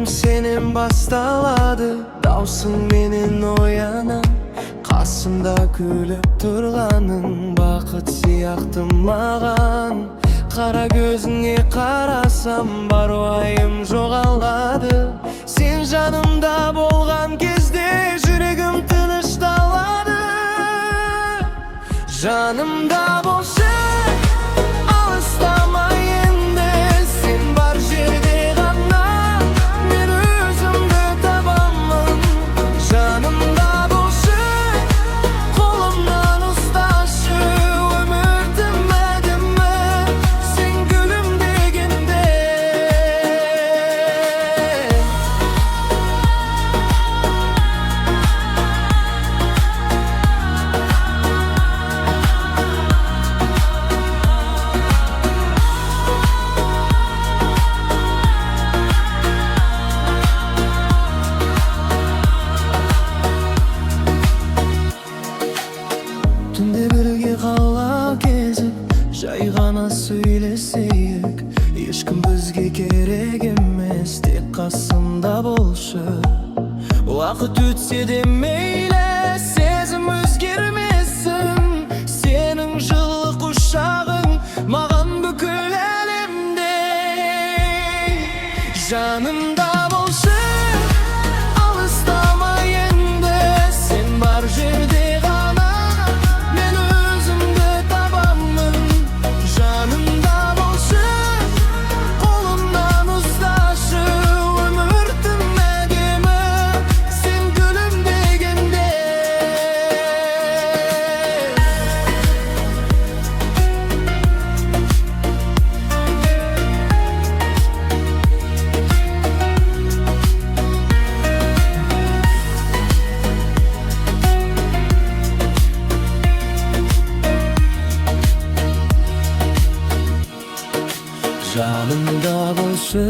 Күнім сенен басталады, даусыңменен оянам. Қасымда күліп тұрғаның бақыт сияқты маған. Қара көзіңе қарасам, бар уайым жоғалады. Сен жанымда болған кезде жүрегім тынышталады. Жанымда болшы, алыстама енді. Сен бар жерде ғана мен өзімді табамын. Жанымда болшы, қолымнан ұсташы. Өмір тым әдемі сен күлімдегенде. Түнде бірге қала кезіп, жай ғана сөйлесейік. Ешкім бізге керек емес, тек қасымда болшы. Уақыт өтсе де мейлі, сезім өзгермесін. Сенің жылы құшағың маған бүкіл әлемдей. Жанымда болшы, алыстама енді. Сен бар жерде ғана мен өзімді табамын. Жанымда болшы, қолымнан ұсташы. Өмір тым әдемі сен күлімдегенде. Жанымда болшы,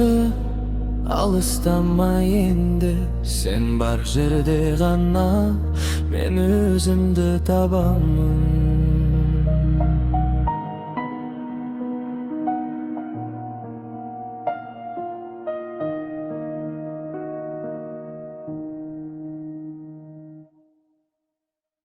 алыстама енді. Сен бар жерде ғана мен өзімді табамын.